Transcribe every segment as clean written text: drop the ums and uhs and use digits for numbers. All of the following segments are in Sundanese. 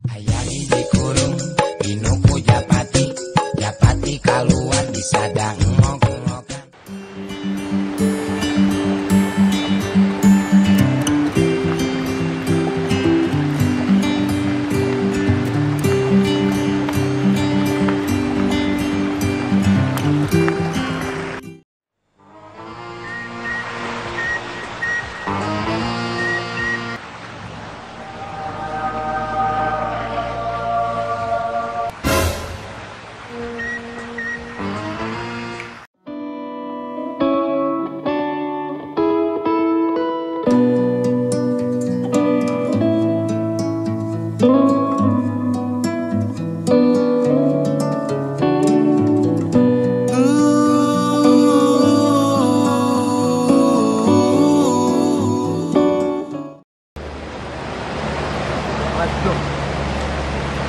Hayang dikurung dinuku japati, japati kaluar disadang ngok-ngokan.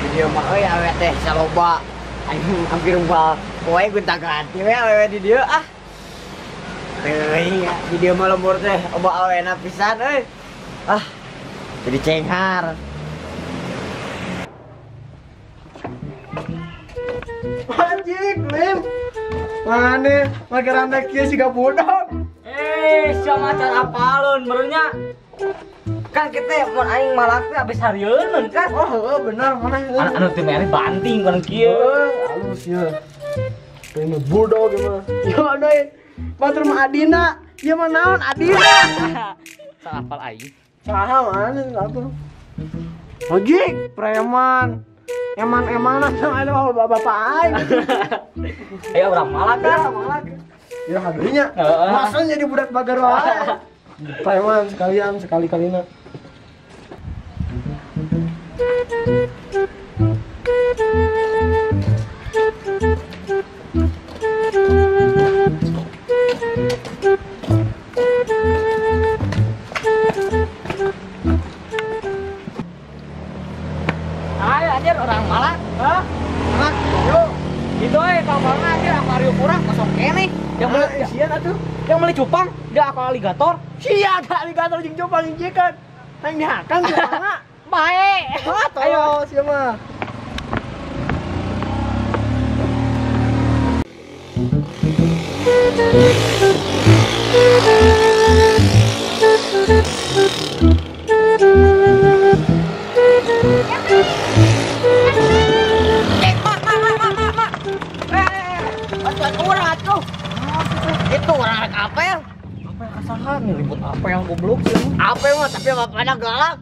Video mah euy awe teh saloba aing hampir unggal poe gonta ganti we awewe di dieu ah. Teuing di dieu mah lembur teh loba awena pisan euy. Ah. Jadi cenghar. Anjing, Lim. Mane make rantai kieu siga budak. Eh, sia macan apaleun meureunnya. Kan kita mun aing malak teh abis harieun kan. Oh, heeh bener maneh. Anu teu mere banting kana kieu. Halus ya. Ini bulldog mah. Yo deui. Batur mah adina. Ieu mah naon adina? Salah apal aing. Saha maneh atuh. Logik preman. Eman-emanan sama ada bapak aing. Ayo urang malak kan. Malak. Ya hadunya. Masa jadi budak bagar wae. Preman sekalian sekali-kalina. Ayo anjir orang malak. Hah? Malak. Yuk. Itu euy kamarna anjir akuarium urang kosong keneh. Yang beli isian atuh. Yang beli cupang, dia aku aligator. Sia ada aligator jeung cupang jikan. Nang dihakan cupangna. Bae. Ayo sia mah. Mak. Bantuan urang atuh. Itu orang rek apel. Apel kasahan nih ribut apel goblok sih. Apel mah tapi bapakna galak.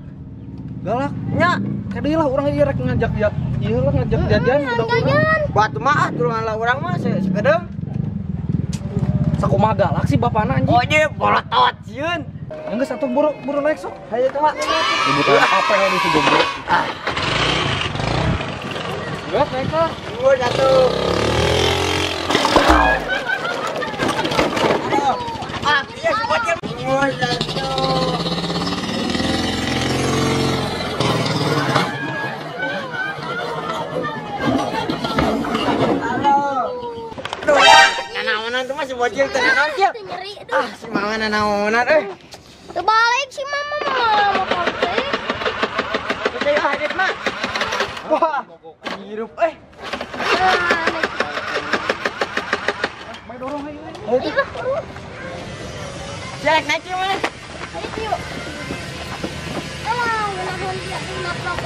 Galak? Nya, kadieu lah urang ieu rek ngajak ya. Ieu lah ngajak jajan budak urang. Batu mah ah tulungan lah urang mah sakedeung. Sakumaha galak sih bapakna anjing. Oh ieu bolotot sieun. Geus atuh buru naik sok. Hayu tuh mah. Ribut apel di si goblok. Ah. Geus naik lah. Geus atuh. Ah, iya si bocil. Geus atuh. Nanaonan tuh mah si bocil teh nanaon kieu. Ah, si mama nanaonan euy. Teu balik si mama mah motor teh. Teh hadir mah. Wah, hirup euy. Mai dorong hayu. Ayo lah, buru. Jack naik yuk mana? Ayo yuk. Alah, ngeunahun dia naprok.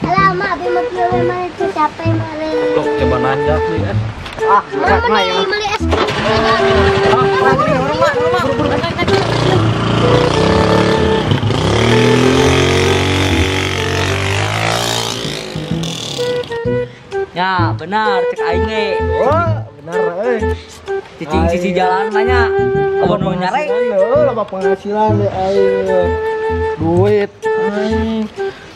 Alah, mak abi mah kieu we mah teu capek mah. Goblok coba nanjak deui eh. Ah, mama nih beli es krim. Ah, urang mah, urang mah. Buru-buru naik naik. Ya, benar cek aing ge. Oh, benar euy. Cicing sisi jalan banyak. Kebon nu nyarek. Heuh, loba penghasilan deh aing. Duit aing.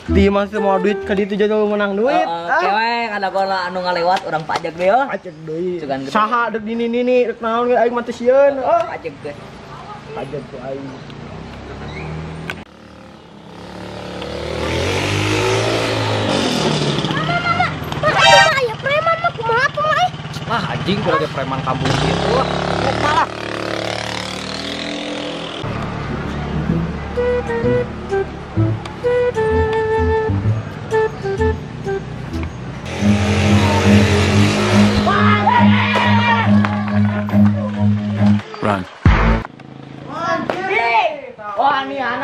Di masih mau duit ka ditu jadi menang duit. Kewe kada gua anu ngalewat urang pajak deui oh. Pajak deui. Saha deuk nini-nini deuk naon ge aing mah teu sieun. Oh, pajak teh. Pajak ku aing. Mama, preman mah kumaha tuh mah? Lah anjing kudu ge preman kampung kitu lah. Malah.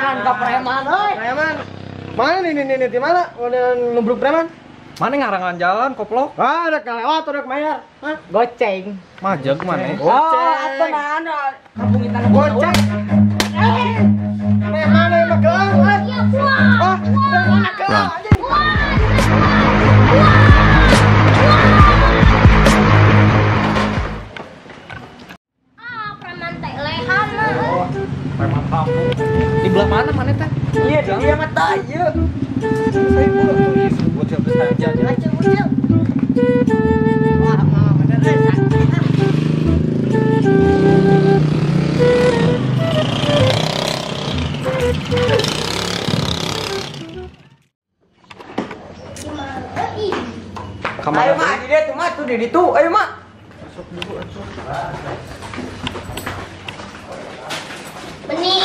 nahan ka preman euy. Preman. Mana nih di mana? Udah nubruk preman. Mana ngarangan jalan koplok? Ah, udah kelewat, udah bayar. Hah? Goceng. Majeg mana? Oh, atuh nahan kampung kita goceng. Preman emang gelang. Iya, wah. Ah, preman gelang anjing. Ah, preman teh lehan. Oh, preman kampung. Di belah mana mana teh? Iya, di dia mah tah ieu. Saya pula bocil besar aja. Bocil. Wah, mah bener euy sakit. Ayo mak, di dia tuh mak, tuh di ditu. Ayo mak. Masuk dulu atuh. Beni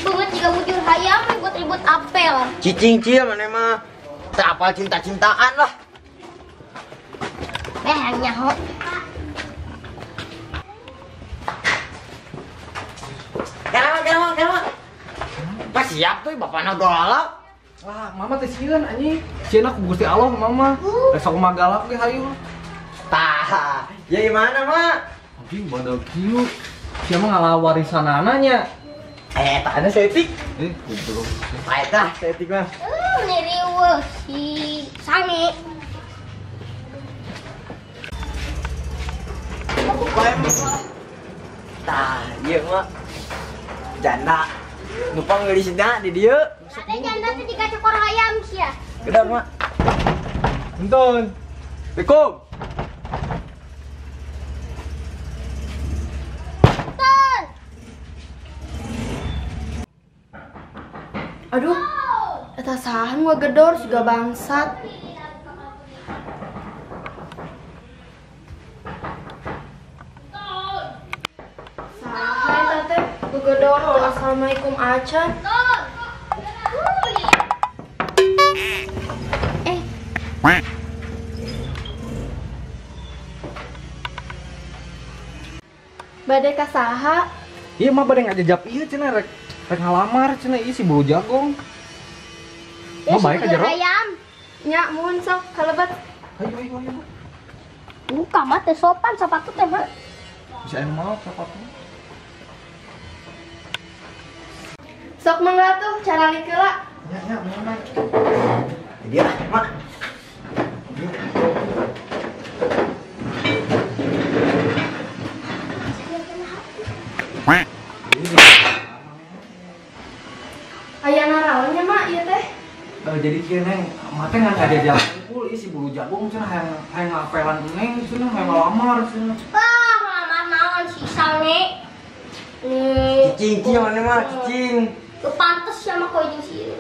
bungut juga bujur hayam ribut-ribut apel. Cicing cil mana mah. Terapal cinta-cintaan lah. Nyaho. Kenapa? Pas siap tuh bapakna galak. Wah, mama teh sieun anjing. Sieun aku Gusti Allah mama. Besok mah galak ge hayu. Tah, ya gimana, Mak? Anjing badal kieu. Sia mah ngalah warisanana nya. Tah saeutik. Goblok. Tah eta saeutik mah. Meni riweuh si Sangi. Tah, ieu mah janda. Numpang geulisna di dieu. Ada janda teh jika cokor hayam sia. Gedor, Mak. Punten. Assalamualaikum. Punten. Aduh, eta saha nu ngagedor siga bangsat. Saha eta teh ngagedor assalamualaikum acan. Bade ka saha? Ieu mah bade ngajajap ieu cenah rek ngalamar cenah ieu si bulu jagong. Mah bae ka jero. Nya muhun sok kalebet. Ayo ayo ayo. Buka mah teh sopan sepatu teh mah. Bisa anu maaf sepatu. Sok mangga tuh cara likeula. Nya nya muhun mah. Dia lah, Mak. Aya naraon nya Mak ieu teh? Jadi kieu Neng, mah teh ngan ngajajap unggul ieu si bulu jagung cenah hayang ngapelan Neng cenah hayang ngalamar cenah. Ah, ngalamar naon si Sange? Cicing cing mana mah cicing. Teu pantes sia mah koe jeung si ieu.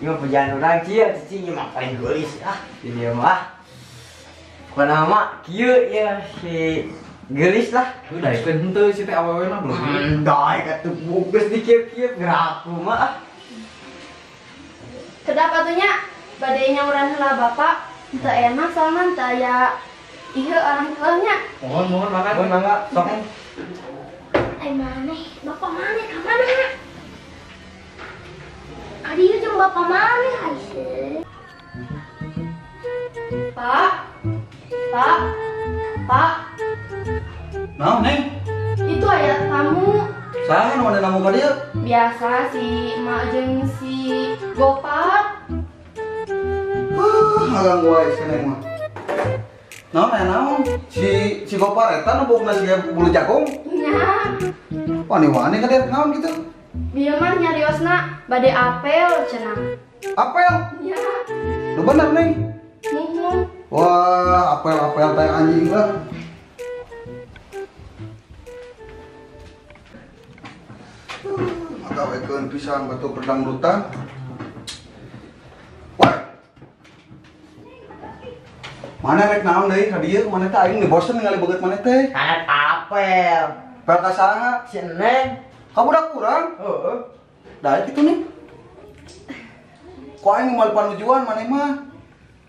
Ieu mah pujaan urang kieu cicing ieu mah paling geulis ah di dieu mah. Kunaon mah kieu ieu si geulis lah. Udah daekeun henteu si teh awewe mah belum. Daek atuh geus di kieu-kieu geraku mah ah. Kedap atuh nya bade nyauran heula bapak, teu enak soalna teu aya ieu orang keuh nya. Mohon mohon makan. Mohon mangga sok. Ai maneh, bapak maneh ka mana? Adi ieu jeung bapak maneh ai. Pak. Pak. Pak. Naon, Neng? Itu aya tamu. Saha nu ada namu ka dieu? Biasa si emak jeung si Gopar. Ngaganggu wae si Neng mah. Naon aya naon? Si Gopar eta nu bogna siga bulu jagung? Nya. Wani-wani ka dieu naon kitu? Bieu mah nyariosna bade apel cenah. Apel? Nya. Nu bener, Neng? Muhun. Wah, apel-apel teh anjing lah. Magawekeun pisan batu perdangdutan. Wah. Mana rek naon deui ka dieu? Mana teh aing bosen ningali beungeut maneh teh. Karet apel. Apel ka saha? Si Neng. Ka budak urang? Heeh. Daek kitu nih. Ku aing moal panujuan maneh mah.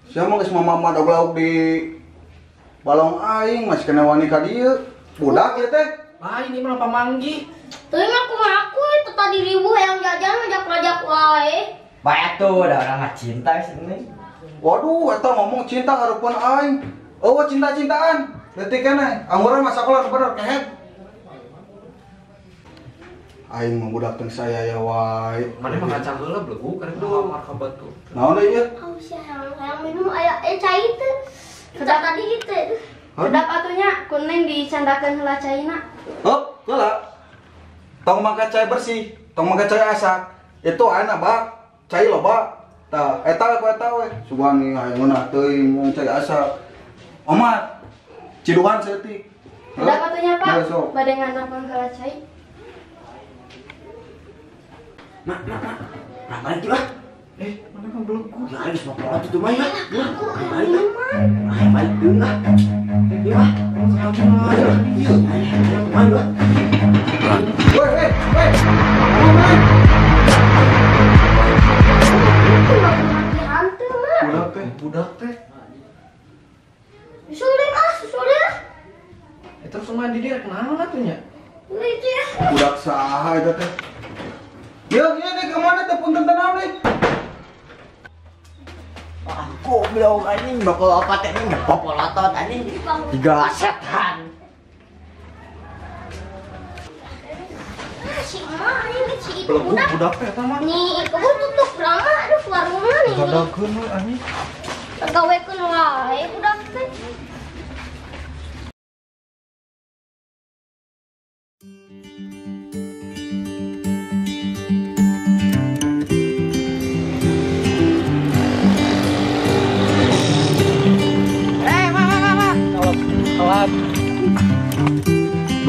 Sia mah geus mama doglauk di balong aing masih kena wani ka dieu. Budak ieu teh. Lain ieu mah pamanggi. Teuing aku mah aku itu tadi ribu yang jajan ngajak-ngajak wae. Bae tuh ada orang mah cinta sih ini. Waduh, eta ngomong cinta hareupeun aing. Eueuh cinta-cintaan. Leutik keneh, angguran mah sakola nu bener kehet. Aing mah budak teh saya ya wae. Mana mah ngacang heula belegu karek kamar ka batu. Naon deui ieu? Haus ya hayang minum aya cai teh. Sudah tadi gitu. Sedap atunya ku Neng dicandakeun heula caina. Hop, heula. Tong mangka cai bersih, tong mangka cai asak. Itu ayeuna bak, cai loba. Tah, eta ku eta we. Sugan hayang ngeunah teuing cai asak. Omat. Ciduhan saeutik. Sedap atunya Pak. Bade ngandakeun heula cai. Mak, mak, mak. Nah, balik lah. Mana mah belegu. Ya, geus mopolat itu mah ya. Balik ah. Ayo balik deui ah. Ieu ah. Ayo ah. Woi, woi, woi. Hantu mah. Budak teh, budak teh. Susulin ah, susulin. Terus mah di dia kunaon atuh nya? Budak saha eta teh? Yo, ieu teh ka mana teh punten tenang nih? Aku goblok anjing bakal apa teh ini ngepopolotot anjing. Tiga setan. Si emak ini si itu budak. Budak teh eta mah. Nih, kebun tutup lama aduh warungna nih. Gadakeun we anjing. Gawekeun wae budak teh.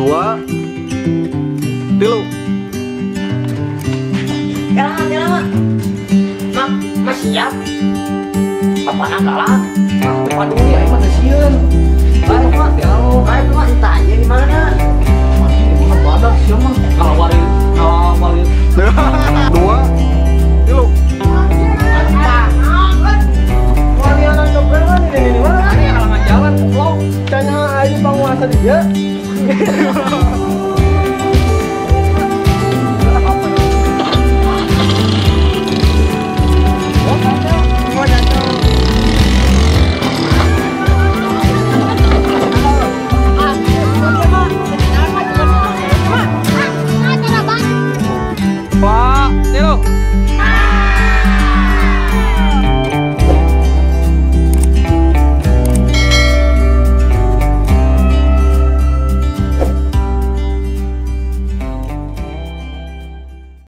Dua, tilu. Kalah, kalah, mak, mak siap. Bapak kalah. Waduh, ya emang teh sieun. Baik, mak, baik, mak, ditanya di mana? Masih di mana badak sih mah. Kalau wali, kalau wali. Dua.